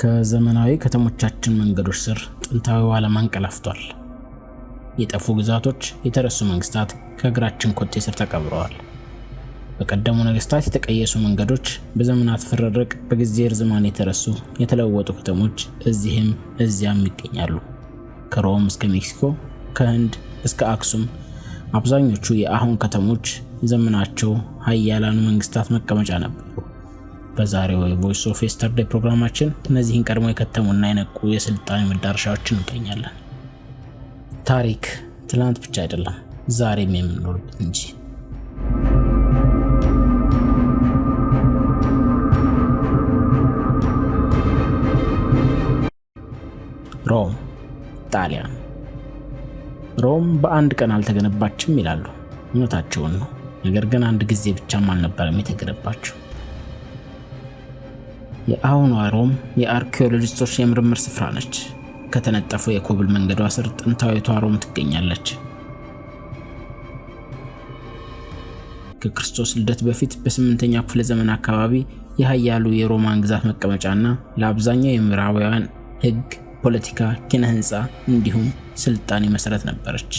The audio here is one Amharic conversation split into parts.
ከዘመናዊ ከተሞቻችን መንገዶች ስር ጥንታዊው ዓለም አንቀላፍቷል። የጠፉ ግዛቶች፣ የተረሱ መንግስታት ከእግራችን ኮቴ ስር ተቀብረዋል። በቀደሙ ነገስታት የተቀየሱ መንገዶች፣ በዘመናት ፍርርቅ፣ በጊዜ ርዝማን የተረሱ የተለወጡ ከተሞች እዚህም እዚያም ይገኛሉ። ከሮም እስከ ሜክሲኮ፣ ከህንድ እስከ አክሱም አብዛኞቹ የአሁን ከተሞች ዘመናቸው ሀያላኑ መንግስታት መቀመጫ ነበሩ። በዛሬው የ Voice of Yesterday ፕሮግራማችን እነዚህን ቀድሞ የከተሙና የነቁ የስልጣኔ መዳረሻዎችን እንቃኛለን። ታሪክ ትላንት ብቻ አይደለም፣ ዛሬም የምንኖርበት እንጂ። ሮም፣ ጣሊያን። ሮም በአንድ ቀን አልተገነባችም ይላሉ። እውነታቸውን ነው። ነገር ግን አንድ ጊዜ ብቻም አልነበረም የተገነባችው። የአሁኗ ሮም የአርኪኦሎጂስቶች የምርምር ስፍራ ነች። ከተነጠፈው የኮብል መንገዷ ስር ጥንታዊቷ ሮም ትገኛለች። ከክርስቶስ ልደት በፊት በ8ኛው ክፍለ ዘመን አካባቢ የኃያሉ የሮማን ግዛት መቀመጫና ለአብዛኛው የምዕራባውያን ሕግ፣ ፖለቲካ፣ ኪነ ህንፃ እንዲሁም ስልጣኔ መሰረት ነበረች።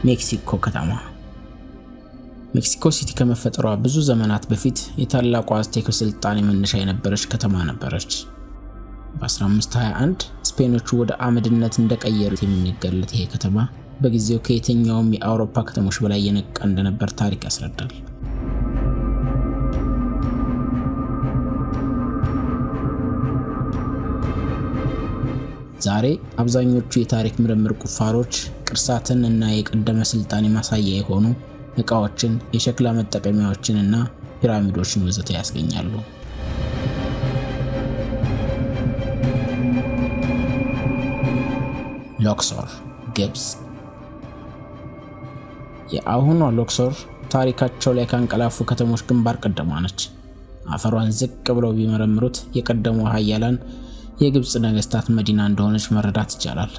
ሜክሲኮ ከተማ። ሜክሲኮ ሲቲ ከመፈጠሯ ብዙ ዘመናት በፊት የታላቁ አዝቴክ ስልጣኔ መነሻ የነበረች ከተማ ነበረች። በ1521 ስፔኖቹ ወደ አመድነት እንደቀየሩት የሚነገርለት ይሄ ከተማ በጊዜው ከየትኛውም የአውሮፓ ከተሞች በላይ የነቃ እንደነበር ታሪክ ያስረዳል። ዛሬ አብዛኞቹ የታሪክ ምርምር ቁፋሮች ቅርሳትን እና የቀደመ ስልጣኔ ማሳያ የሆኑ ዕቃዎችን፣ የሸክላ መጠቀሚያዎችን እና ፒራሚዶችን ወዘተ ያስገኛሉ። ሎክሶር፣ ግብጽ። የአሁኗ ሎክሶር ታሪካቸው ላይ ካንቀላፉ ከተሞች ግንባር ቀደሟ ነች። አፈሯን ዝቅ ብለው ቢመረምሩት የቀደሙ ሀያላን የግብጽ ነገስታት መዲና እንደሆነች መረዳት ይቻላል።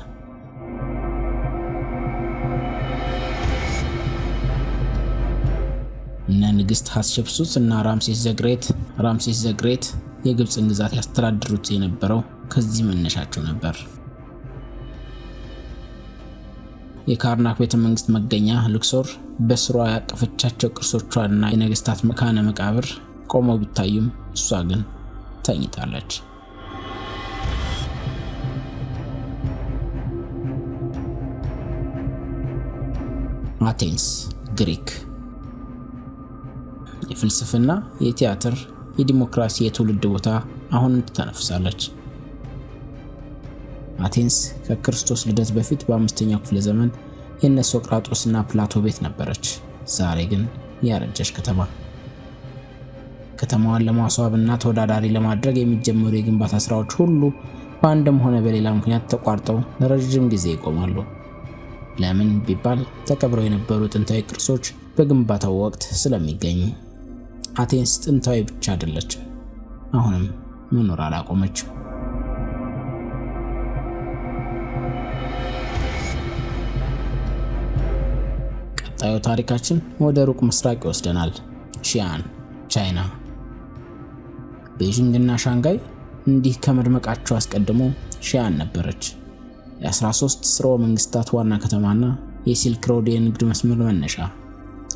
እነ ንግስት ሐትሸፕሱት እና ራምሴስ the Great የግብፅን ግዛት ያስተዳድሩት የነበረው ከዚህ መነሻቸው ነበር። የካርናክ ቤተ መንግስት መገኛ ሉክሶር በስሯ ያቀፈቻቸው ቅርሶቿና የነገስታት መካነ መቃብር ቆመው ቢታዩም እሷ ግን ተኝታለች። አቴንስ፣ ግሪክ። የፍልስፍና፣ የቲያትር፣ የዲሞክራሲ የትውልድ ቦታ አሁንም ትተነፍሳለች። አቴንስ ከክርስቶስ ልደት በፊት በ5ኛው ክፍለ ዘመን የነ ሶቅራጦስና ፕላቶ ቤት ነበረች። ዛሬ ግን ያረጀች ከተማ። ከተማዋን ለማስዋብና ተወዳዳሪ ለማድረግ የሚጀመሩ የግንባታ ስራዎች ሁሉ በአንድም ሆነ በሌላ ምክንያት ተቋርጠው ለረጅም ጊዜ ይቆማሉ። ለምን ቢባል ተቀብረው የነበሩ ጥንታዊ ቅርሶች በግንባታው ወቅት ስለሚገኙ። አቴንስ ጥንታዊ ብቻ አይደለችም፣ አሁንም መኖር አላቆመችም። ቀጣዩ ታሪካችን ወደ ሩቅ ምስራቅ ይወስደናል። ሺያን፣ ቻይና። ቤጂንግ እና ሻንጋይ እንዲህ ከመድመቃቸው አስቀድሞ ሺያን ነበረች። የ13 ስርወ መንግስታት ዋና ከተማና የ Silk Road የንግድ መስመር መነሻ።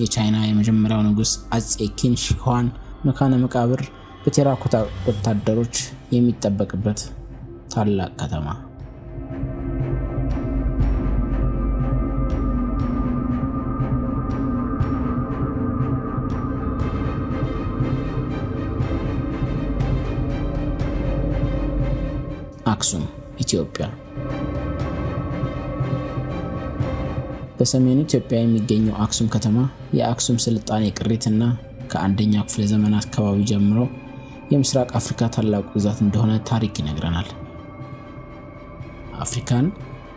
የቻይና የመጀመሪያው ንጉስ አጼ ኪን ሺሁዋን መካነ መቃብር በቴራኮታ ወታደሮች የሚጠበቅበት ታላቅ ከተማ። አክሱም፣ ኢትዮጵያ። በሰሜኑ ኢትዮጵያ የሚገኘው አክሱም ከተማ የአክሱም ስልጣኔ ቅሪትና ከአንደኛው ክፍለ ዘመን አካባቢ ጀምሮ የምስራቅ አፍሪካ ታላቁ ግዛት እንደሆነ ታሪክ ይነግረናል። አፍሪካን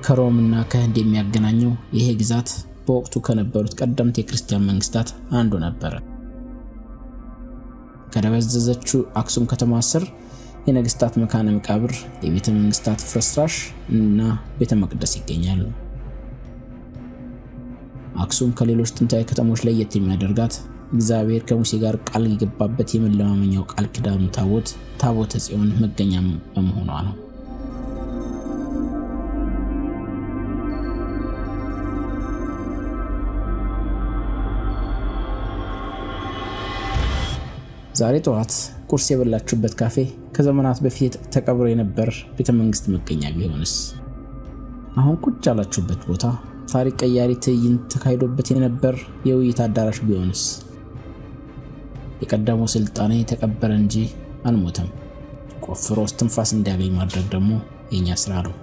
ከሮም እና ከህንድ የሚያገናኘው ይሄ ግዛት በወቅቱ ከነበሩት ቀደምት የክርስቲያን መንግስታት አንዱ ነበረ። ከደበዘዘችው አክሱም ከተማ ስር የነገስታት መካነ መቃብር፣ የቤተ መንግስታት ፍርስራሽ እና ቤተ መቅደስ ይገኛሉ። አክሱም ከሌሎች ጥንታዊ ከተሞች ለየት የሚያደርጋት እግዚአብሔር ከሙሴ ጋር ቃል የገባበት የመለማመኛው ቃል ኪዳኑ ታቦት፣ ታቦተ ጽዮን መገኛ በመሆኗ ነው። ዛሬ ጠዋት ቁርስ የበላችሁበት ካፌ ከዘመናት በፊት ተቀብሮ የነበር ቤተ መንግስት መገኛ ቢሆንስ? አሁን ቁጭ ያላችሁበት ቦታ ታሪክ ቀያሪ ትዕይንት ተካሂዶበት የነበር የውይይት አዳራሽ ቢሆንስ? የቀደመው ስልጣኔ ተቀበረ እንጂ አልሞተም። ቆፍሮ እስትንፋስ እንዲያገኝ ማድረግ ደግሞ የኛ ስራ ነው።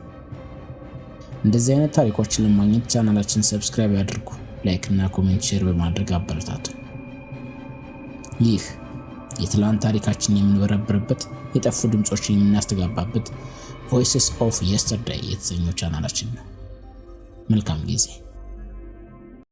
እንደዚህ አይነት ታሪኮችን ለማግኘት ቻናላችን subscribe ያድርጉ። Like እና comment፣ share በማድረግ አበረታቱ። ይህ የትላንት ታሪካችንን የምንበረብርበት፣ የጠፉ ድምፆችን የምናስተጋባበት Voices of Yesterday የተሰኘው ቻናላችን ነው። መልካም ጊዜ።